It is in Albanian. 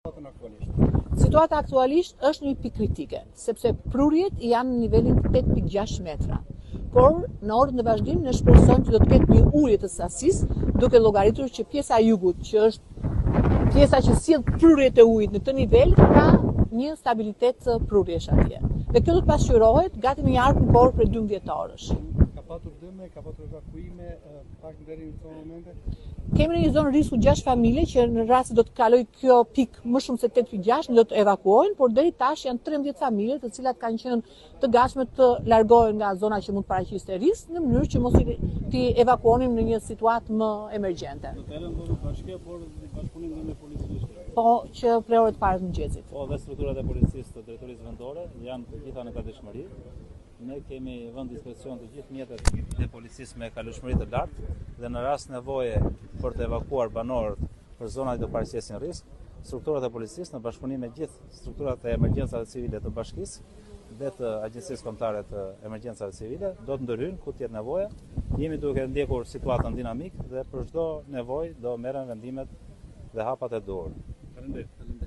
Situatën aktualisht? Situata aktualisht është në një pikë kritike, sepse prurjet janë në nivelin 8.6 metra. Por në orët në vazhdim ne shpresojmë që do të ketë një ulje të sasisë, duke llogaritur që pjesa e jugut, që është pjesa që sjell prurjet e ujit në këtë nivel, ka një stabilitet prurjesh atje. Dhe kjo do të pasqyrohet gati në një hark kohor prej 12 orësh. Ka patur dëme, ka patur evakuime, pak deri në këto momente? Kemi në një zonë risku 6 familje që në rast se do të kalojë kjo pikë më shumë se 8.6 do të evakuohen, por deri tash janë 13 familje të cilat kanë qenë të gatshme të largohen nga zona që mund të paraqiste risk në mënyrë që mos t'i evakuonim në një situatë më emergjente. Në terren ndodhet bashkia, por në bashkëpunim dhe me policinë e shtetit. Po, që prej orës të parë të mëngjesit. Po, dhe strukturat e policisë të drejtorisë vendore janë të gjitha në gatishmëri. Ne kemi vënë në dispozicion të gjithë mjetet e policisë me kalueshmëri të lartë dhe në rast nevoje për të evakuuar banorët për zonat që do paraqesin risk, strukturat e policisë në bashkëpunim me gjithë strukturat e emergjencave civile të bashkisë dhe të Agjencisë Kombëtare të Emergjencave Civile do të ndërhyjnë ku të jetë nevoja. Jemi duke ndjekur situatën dinamik dhe për çdo nevojë do merren vendimet dhe hapat e duhur. Faleminderit.